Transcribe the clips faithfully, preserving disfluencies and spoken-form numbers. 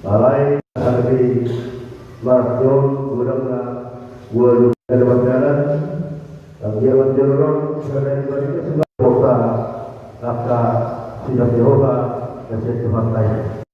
Alai asa gabe marjolo godangna ualu na dapat jalan. Anggiat marjolo ro sada di barita suka kota angka sidang Jehovah na sian Tuhanta i.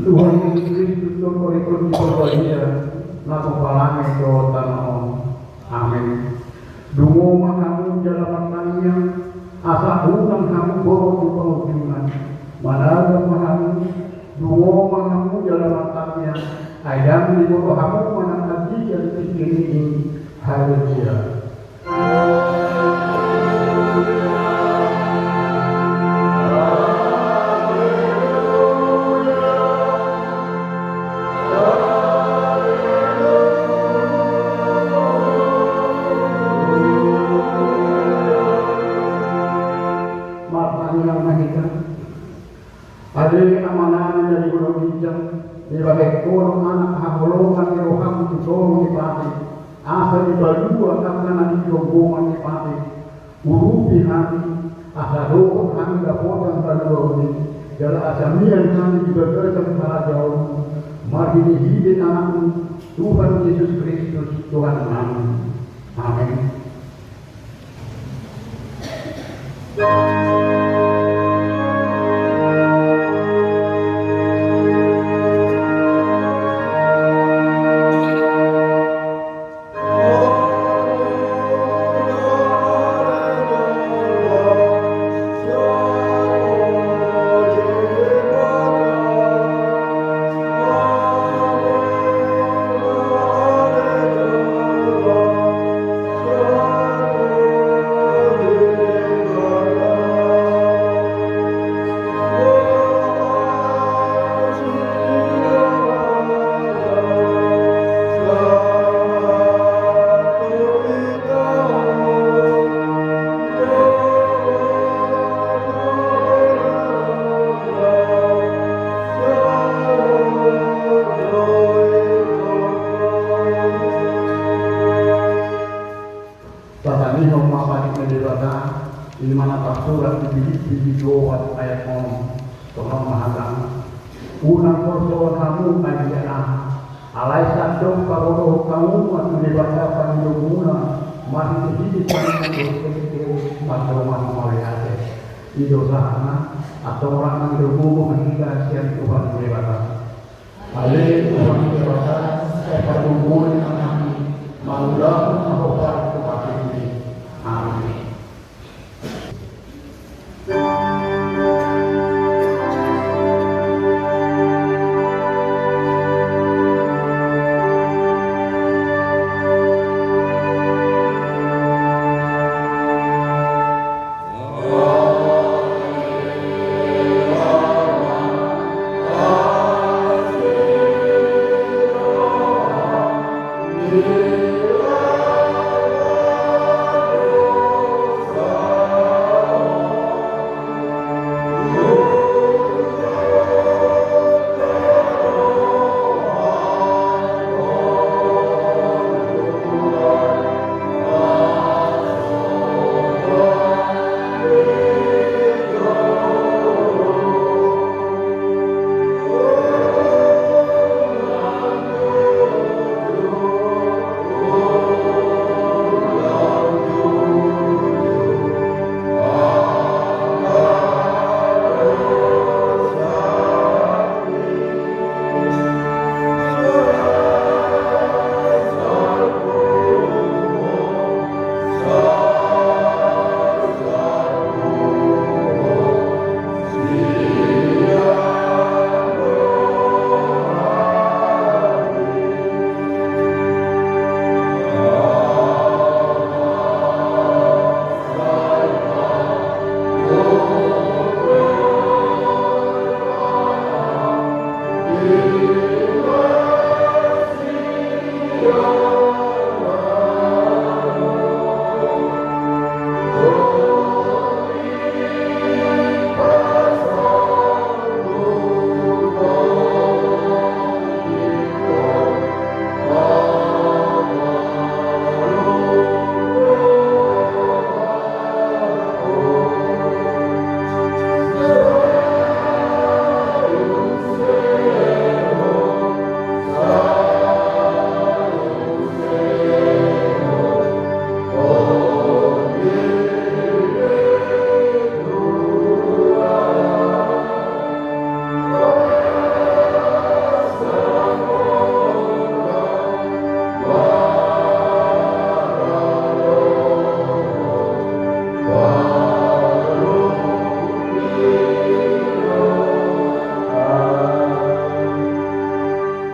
Tuhan Yesus Kristus, dohot Tondi Porbadia, na pomparange dohot tano on. Amen. Dungo ma hamu jala martangiang, asa unang hamu boru tu pangujungan. Managa ma hamu, dungo ma hamu jala martangiang, ai ndang diboto hamu manang andigan tingki i. Haleluya. Martangiang ma hita. Ale Amanami na di banua ginjang, dibahen Ho do anak haholongan ni roham tu toru ni patik, asa dipalua angka na di rombongan ni patik. Urupi hami, asa dohot hami dapotan paluaon i, jala asa mian hami di bagasan harajaonmu, marhitehite Anakmu, Tuhan Jesus Kristus, Tuhannami. Amen. Tatangihon ma patik ni Debata, i ma na tarsurat di Pilippi pitu opat ayat onom. Songon on ma hata, unang holsohon hamu anggiat aha. Alai sandok pabotohon Marhitehite sian na dohot peleku mandongan mauliate. I do sahatna, antong rap ma di gogo hita sian Tuhan Debata. Ale Tuhan Debata, sai patumoli ma hami mangulahon na hombar tu hatimMi. Amen.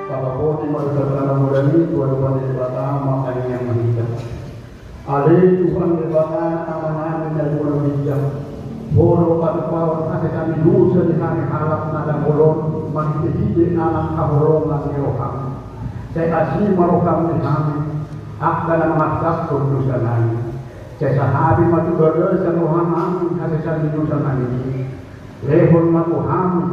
Tapapoti ma dosa ni na godang i tu adopan ni Debata, martangiang ma hita. Ale Tuhan Debata, Amanami na di banua ginjang, Ho do patupaon hasesaan ni dosa ni hami halak na dangol on, marhitehite na naeng haholongan ni rohaM. Sai asi ma rohaM di hami, angka na mangasahon dosanami. Sai sahapi ma tu bagasan rohanami hasesaan ni dosanami i. Lehon ma tu hami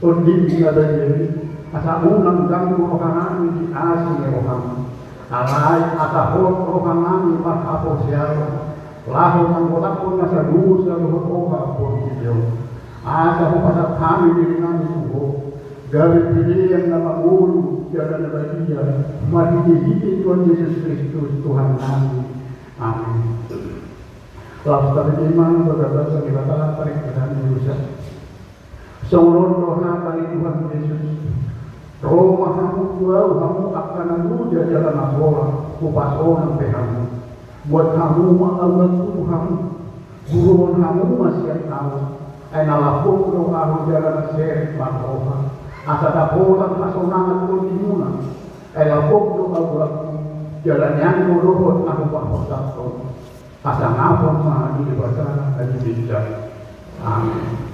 TondiM na badia i, asa unang ganggu rohanami di asi ni rohaM. Alai asa hot rohanami marhaporseaon, laho manggolakhon nasa dosa dohot roha portibi on. Asa hupasahat hami dirinami tu Ho, gabe pelean na mangolu jala na badia, marhitehite Tuhan Jesus Kristus Tuhannami. Amen. Laos tabege ma bagasan ni Debata parindahan ni dosa. Songon on do hata ni Tuhan Jesus: Ro ma hamu tu Ahu hamu angka na loja jala na solang, hupasonang pe hamu. Buat hamu ma aulangKu tu hamu, guruhon hamu ma sian Ahu. Ai na lambok do Ahu jala na serep ma roha, asa dapotan hasonangan tondimuna. Ai lambok do aulangKu, jala nian do dohot na hupahorsathon. Hasangapon ma di Debata na di ginjang. Amen.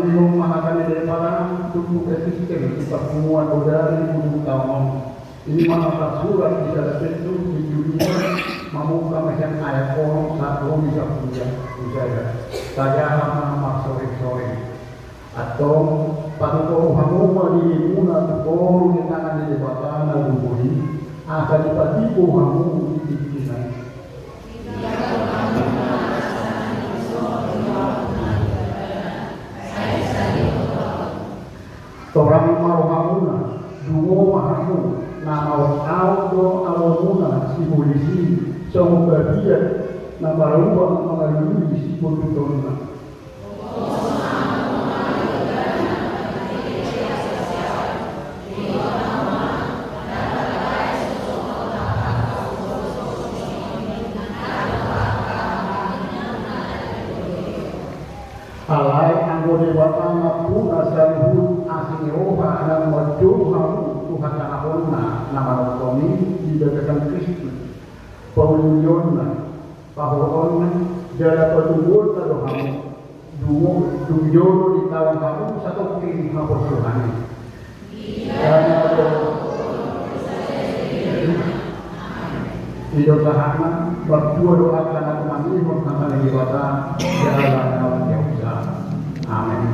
Nunga hata ni Debata, tumpu epistel di parpunguan bodari di ujung taon on. I ma na tarsurat di sada Petrus di judul mamungka ma sian ayat onom sahat tu sampulu sada. Tajaha ma marsoring-soring. Antong, patupahu hamu ma dirimuna tu toru ni tangan ni Debata na gogo i, asa dipatibo hamu di tingki na i. Torang ma rohamuna, dungo ma hamu, na maotaot do alualuhon sibolis i, songon babiat na paruba mangalului sibondutonna. Alai anggo Debata nampuna saluhut asi ni roha na manjou hamu tu hasangaponna na manongtong i di bagasan Kristus, pauliulionna, pahohotonna, jala patubuonna do hamu, dung, dung jolo ditaon hamu satongkin haporsuhon i. I do sahatna, martua do angka na tumangihon hata ni Debata, jala na lam ni usaha. Amen.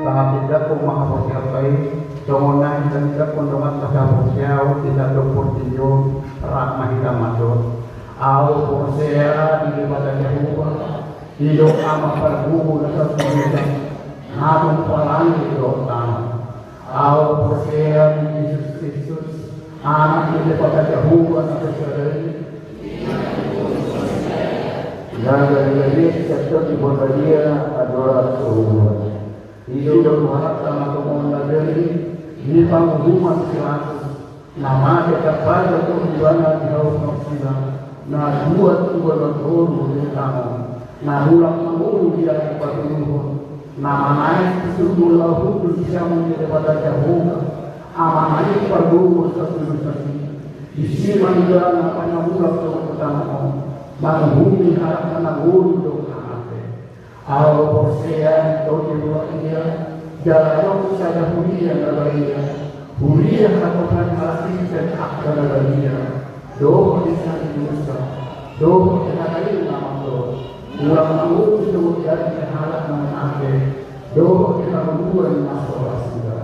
Tahatindangkon ma haporseaonta i, songon na hita tindangkon dongan sahaporseaon di sandok portibi on, rap ma hita mandok. Ahu porsea di Debata Jahowa, i do Ama pargogo na satu, na tumpa langit dohot tano. Ahu porsea di Jesus Kristus, Anak ni Debata Jahowa na sasada i. Gabe gabe sian Tondi Porbadia, andorang tu hubuan. I do Tuhan na mangkohon na jadi di panguhuman si Pilatus, na mate tarpajal do Ibana di hau parsila, na tuat tu banua toru di tano, na mulak mangolu di ari patoluhon, na manaek tu surgo laho hundul di siamun ni Debata Jahowa, Amana i pargogo sasada i. Disi ma Ibana panyamulak dohot tu tano on, manguhumi halak na ngolu dohot na mate. Ahu porsea di Tondi Porbadia, jala adong sada huria na badia, huria hatopan halak Kristen angka na badia, dohot di sandidosa, dohot di hata i na mandok, mulak mangolu dohot di ari ni halak na mate, dohot di hangoluan na so ra suda.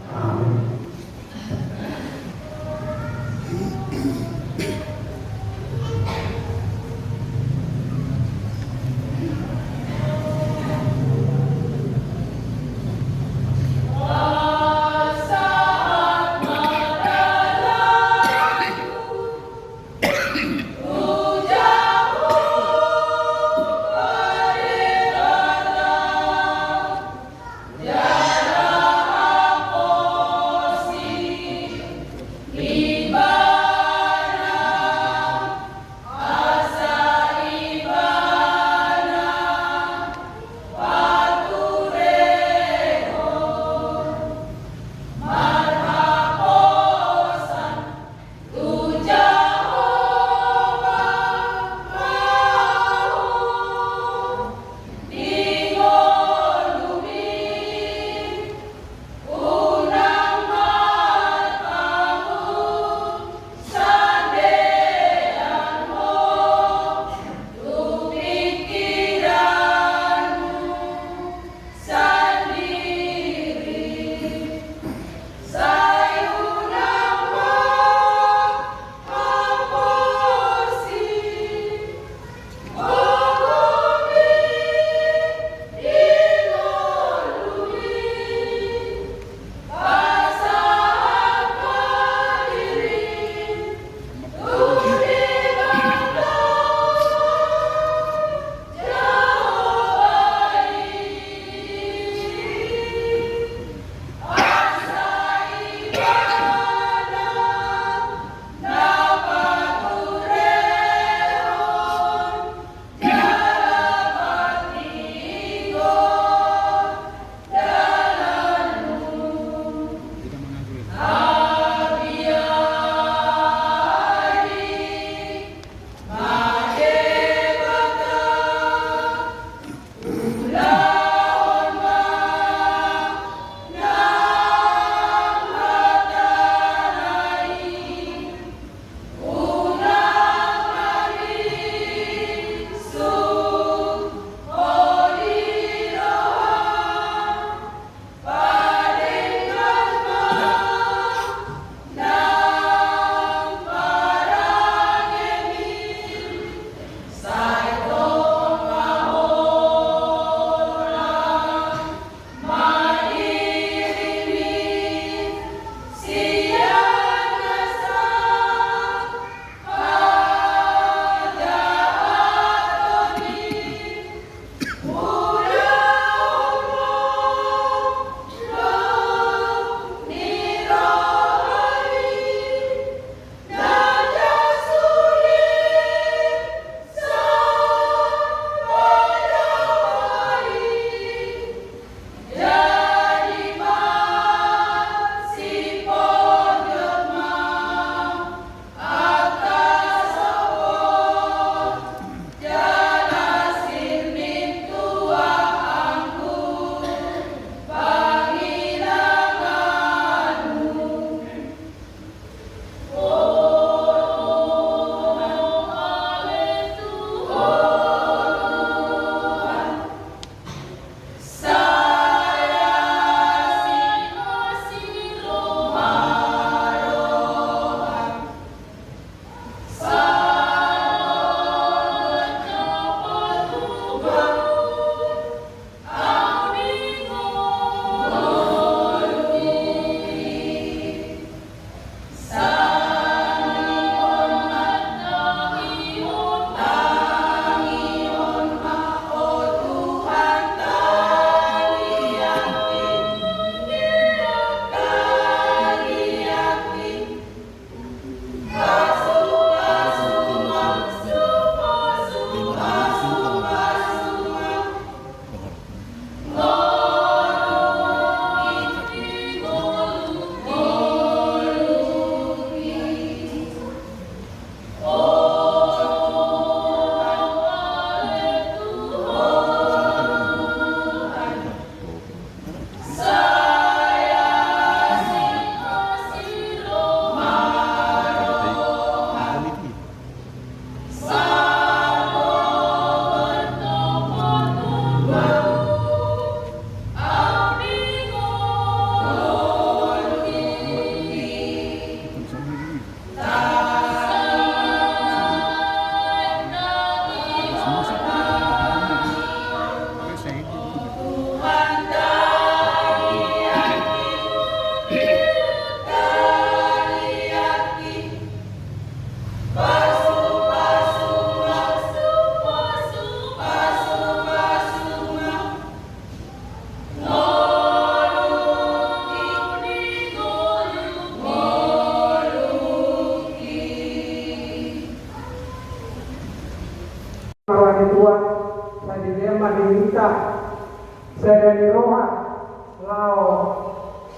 Amen.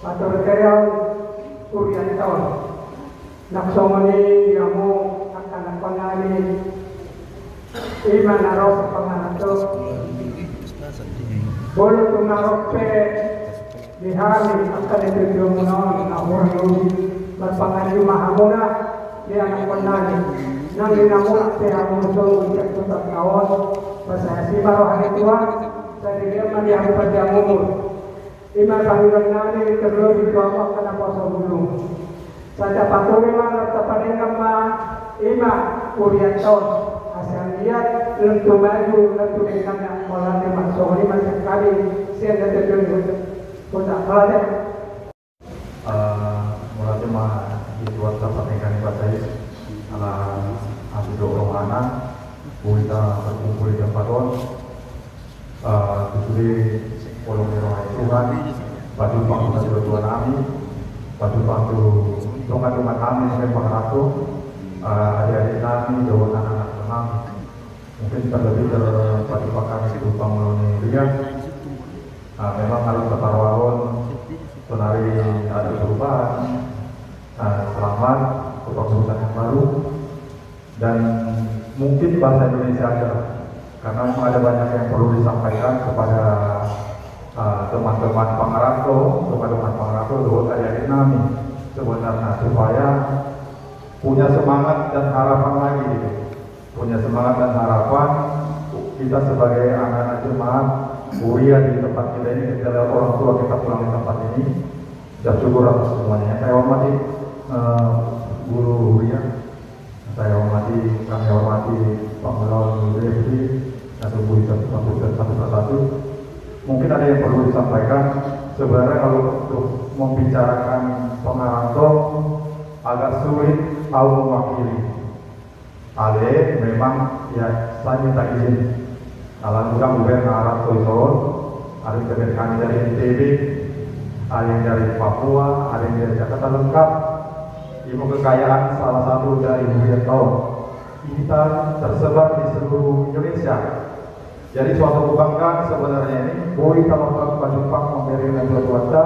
Atur teriau kurianton. Nang songon i di hamu angka na panani, ima na ro sa pangaranto. Bolo tu na ro pe di hami angka na tujuan muna on na hurang lobi, marpangaji ma hamuna di anak panani. Nang di na mulak pe hamu songon i tu tangkaon, pasaya si ma roha ni Tuhan, sai dilean ma di hamu panjang umur. Ima pangidoan nami terlebih tu hamu angka na poso bulung. Sai tapature ma, tapadenggan ma, ima kurianton. Asa anggiat lam tu maju, lam tu denggan na mauliate ma. Songon i ma sian hami, sian na tujuan. Kota Kalate. Eh, mauliate ma di Tuhan, tapadenggan ma sai ala asi dohot rohana, boi hita berkumpul di tempat on. Eh, tu sude holong ni roha ni Tuhan, pajumpang tu natuatua nami, pajumpang tu dongan-dongan nami, mungkin pangaranto, eh, adik-adik nami, dohot anak-anak nami. Mungkin terlebih terpajumpang kami di Tumpang Molo ni Huria. Nah, memang harus taparohahon, sonari ada perubahan. Nah, selamat, kepengurusan yang baru. Dan mungkin bahasa Indonesia aja lah, karena memang ada banyak yang perlu disampaikan kepada, eh, teman-teman pangaranto, teman-teman pangaranto, dohot adik-adik nami sebenarnya, supaya punya semangat dan harapan lagi gitu. Punya semangat dan harapan kita sebagai anak-anak jemaat Huria di tempat kita ini, kita lihat orang tua kita pulang di tempat ini. Ucap syukur atas semuanya. Yang saya hormati, eh, guru Huria, saya hormati, kami hormati Pak Mulawan Refdi, satu satu satu satu. Mungkin ada yang perlu disampaikan. Sebenarnya kalau untuk membicarakan pangaranto agak sulit au mewakili. Ale memang ya, sai minta izin. Ala godang hubereng anak tu son, ada yang dari kami dari N T B, ada yang dari Papua, ada yang dari Jakarta, lengkap. Ima kekayaan salah satu dari Huria on. Kita tersebar di seluruh Indonesia. Jadi suatu kebanggaan sebenarnya ini, boi hita pajumpang, pajumpang membereng natuatuanta,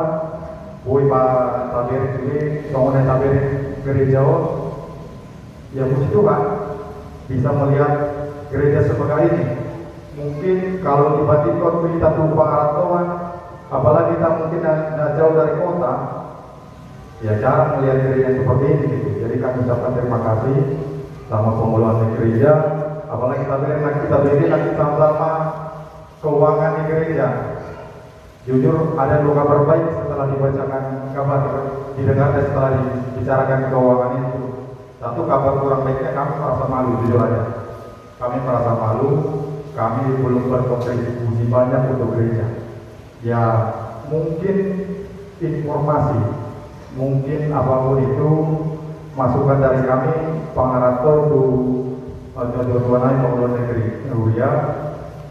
boi pa tabereng sude, songon i tabereng gereja on. Ya, puji Tuhan, bisa melihat gereja semegah ini. Mungkin kalau dibandingkan kita tu pangarantoan, apalagi kita mungkin na, na jauh dari kota, ya jarang melihat gereja seperti ini gitu. Jadi kami ucapkan terima kasih sama pengelola gereja, apalagi kita beri, kita beri lagi sama-sama keuangan di gereja. Jujur, ada dua kabar baik setelah dibacakan, kabar didengar dan setelah dibicarakan keuangan itu. Satu, kabar kurang baiknya, kami merasa malu, jujur aja. Kami merasa malu, kami belum berkontribusi banyak untuk gereja. Ya, mungkin informasi, mungkin apapun itu, masukan dari kami, pangaranto tu, eh, natuatua nami, pengelola negeri, Huria,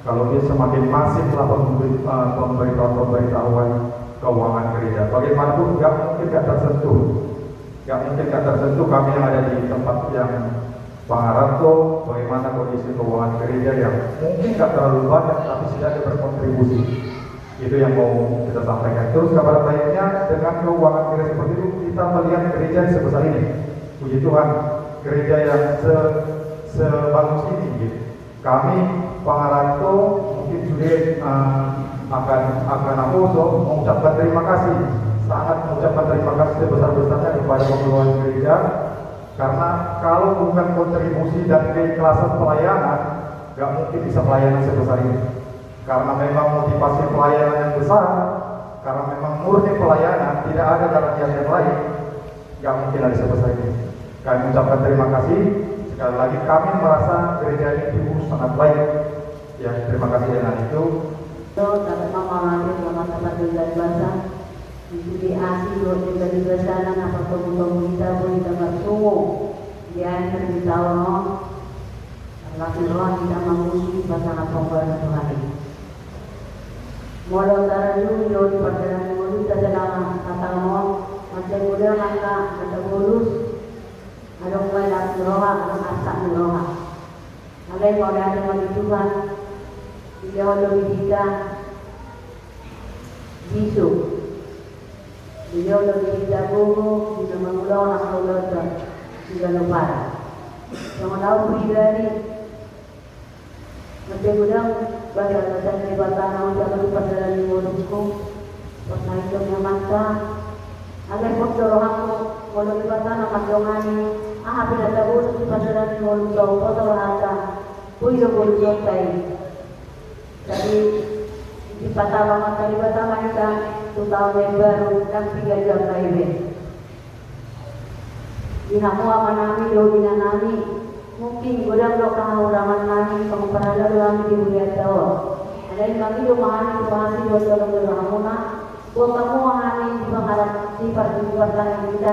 kalau dia semakin masif lah pemberi-, eh, pemberitahuan-pemberitahuan keuangan gereja. Bagaimanapun nggak mungkin nggak tersentuh. Nggak mungkin nggak tersentuh kami yang ada di tempat yang pangaranto, bagaimana kondisi keuangan gereja yang mungkin nggak terlalu banyak, tapi setidaknya berkontribusi. Itu yang mau kita sampaikan. Terus kabar baiknya, dengan keuangan gereja seperti itu, kita melihat gereja sebesar ini. Puji Tuhan, gereja yang se-, sebagus ini, gitu. Kami pangaranto mungkin sude, eh, akan, akan naposo mengucapkan terima kasih, sangat mengucapkan terima kasih sebesar-besarnya kepada pengelola gereja, karena kalau bukan kontribusi dan keikhlasan pelayanan, nggak mungkin bisa pelayanan sebesar ini. Karena memang motivasi pelayanan yang besar, karena memang murni pelayanan, tidak ada dalam niat yang lain, nggak mungkin ada sebesar ini. Kami ucapkan terima kasih. Sekali lagi, kami merasa gereja ini diurus sangat baik. Ya, terima kasih dengan itu. Tapi mama lagi sama tempat tinggal bahasa. Di sini asli dua tinggal di sana, apa tunggu-tunggu kita pun kita bertunggu. Di akhir di tahun, no. Laki roha kita mangusung pasangan pembuatan Tuhan ini. Molo tarjun do di perjalanan minggu kita selama sataon on, mancing muda maka kita bolus, adong mulai laki roha, adong arsak ni roha. Alai mauliate ma di Tuhan, di dia halo di kita, Jisu. Di jolo ni hita gogo di na mangulahon angka ulaonta di ganup ari. Songon au pribadi, mate godang basa-basa ni Debata na ujalo di pardalanan ni ngolungku. Pos na ido ni amanta, asa pos do rohangku molo Debata na mandongani aha pe na tabolus di pardalanan ni ngolunta on, pos rohanta. Boi do bolus on tai. Jadi, dipatama ma Debata ma hita tu taon na imbaru, ndang piga jam na ibe. Di hamu amanami dohot inanami, mungkin godang do hahurangan nami songon parhalado nami di hurianta on. Alai mangido ma hami tu asi dohot holong ni rohamuna, boan hamu ma hami di pangharap di par-, di partangiangan hita.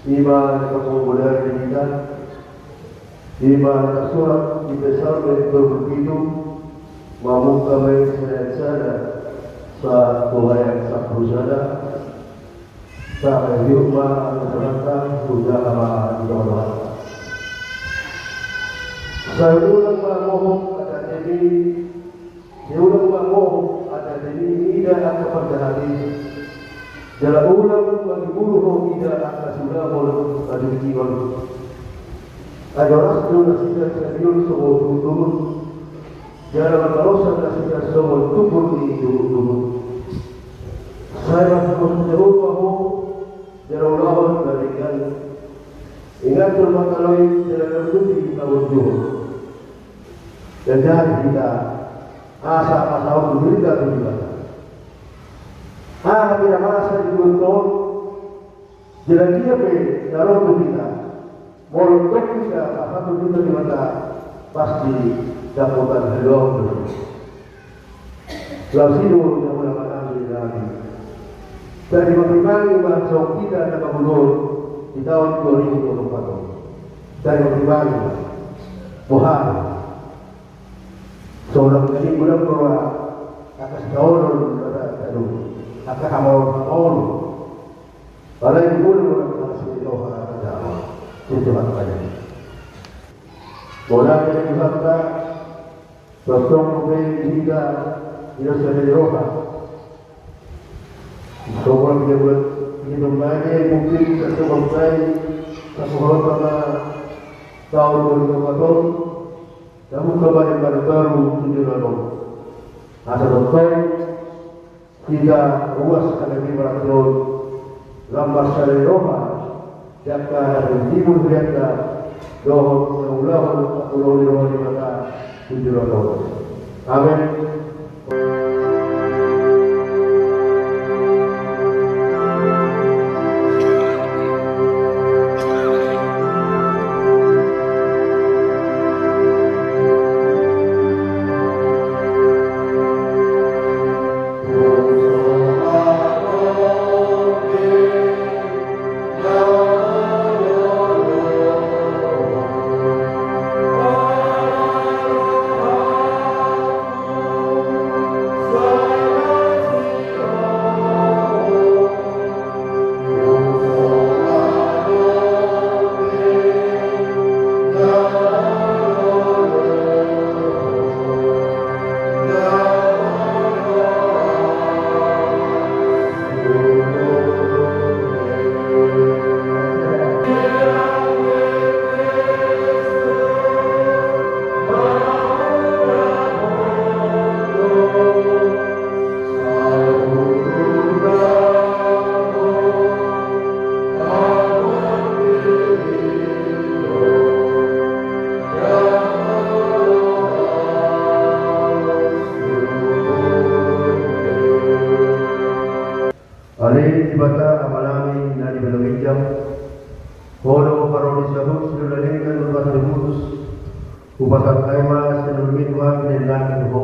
Ima na tapamodari hita, ima na tarsurat di Psalmen tolu pulu pitu, mamungka ma i sian ayat sada sahat tu ayat sampulu sada. Sai hujahahon ma di tonga-tonga. Sai ulang ma mohop adat ni Sai ulang ma mohop adat ni mida angka parjahat i. Jala ulang ma gibur ho mida angka siulahon na dengki on. Ai horas do nasida sadion songon tubu-tubu. Jala marmalosan nasida songon tubu ni tubu-tubu. Sai marhapus ni Jahowa ho, jala ulahon na denggan. Ingathon ma tano i jala ganupi haporluhon. Jajari hita asa pasahathon diri hita tu Debata. Aha pe na masa di dunia on, jala dia pe na ro tu hita, molo tong hita pasahathon diri tu Debata, pasti dapotan haluaon do. Laos i do na mula manang di nami. Jadi, martimbang ma songon hita na mangulahon di taon dua ribu dua puluh empat on. Jadi, martimbang ma. Boha do? Songon na mungkin mula mula angka sitaonon, angka sitaonon, angka hamaolon-hamaolon. Apalagi mula mula angka sitaonon, angka sitaonon. Itu hak banyak. Bola dari Tuhan, Pak. Tongtong dope di hita, di dosa dari roha. Soal dia buat, dia dombanya, mungkin satu bangsa, satu hal sama, tahu dua ribu empat belas, namun kembali pada baru tujuh lalu. Asa tongtong, Hita ruas halebi maranggi on, lam marsada ni roha, di angka na tingki di hurianta, dohot na ulaon, ulaon ni roha ni Debata, tu joloan on. Amen. Ale Debata Amanami na di banua ginjang, Ho do paroli sahat siula denggan lupas ni hutus, hupasahat hami ma sian ulumu i Tuhan, di nami tu Ho.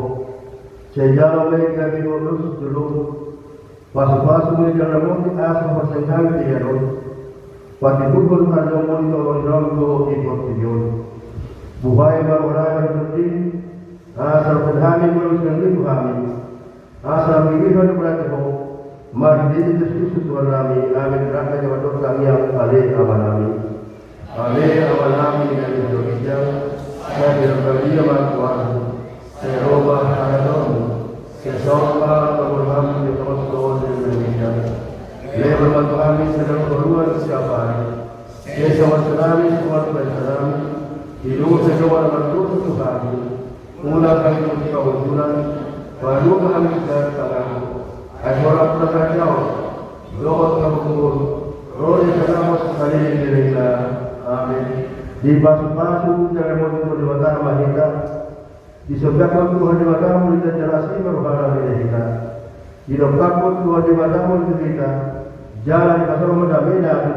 Sai jalo ma i gabe holong tu jolomu. Pasu-pasu ma i jala moti asa hupasahat hami di anon. Patimbulhon harajaonmu di tonga ni roham dohot di portibi on. Buhai ma roha nami di tonga ni asa hami molo sian ulumu i tu hami. Asa mangihut hami mangulahon Ho, marhite Jesus Kristus Tuhan nami, amin. Rap ma i dohot tangiang, ale Amanami. Ale Amanami na di banua ginjang, sai pinarbadia ma goarmu, sai ro ma harajaonmu, sai saut ma parngoluonmu di tonga ni banua ginjang. Lehon ma tu hami sadari on harajaon siapari. Sai songon sonari songon basa nami, di dongan na mardosa tu hami. Unang hami tusi pangunjunan, palua ma hami sian pangago. Ai Ho do nampuna harajaon dohot hagogoon, ro di hita na saleleng ni lelengna. Amin. Dipasu-pasu jala dimuliakkon Debata ma hita. Disombakkon Tuhan Debata ma hita jala asi ma rohana di hita. Didompakkon Tuhan Debata ma hita, jala dipasahat ma damena tu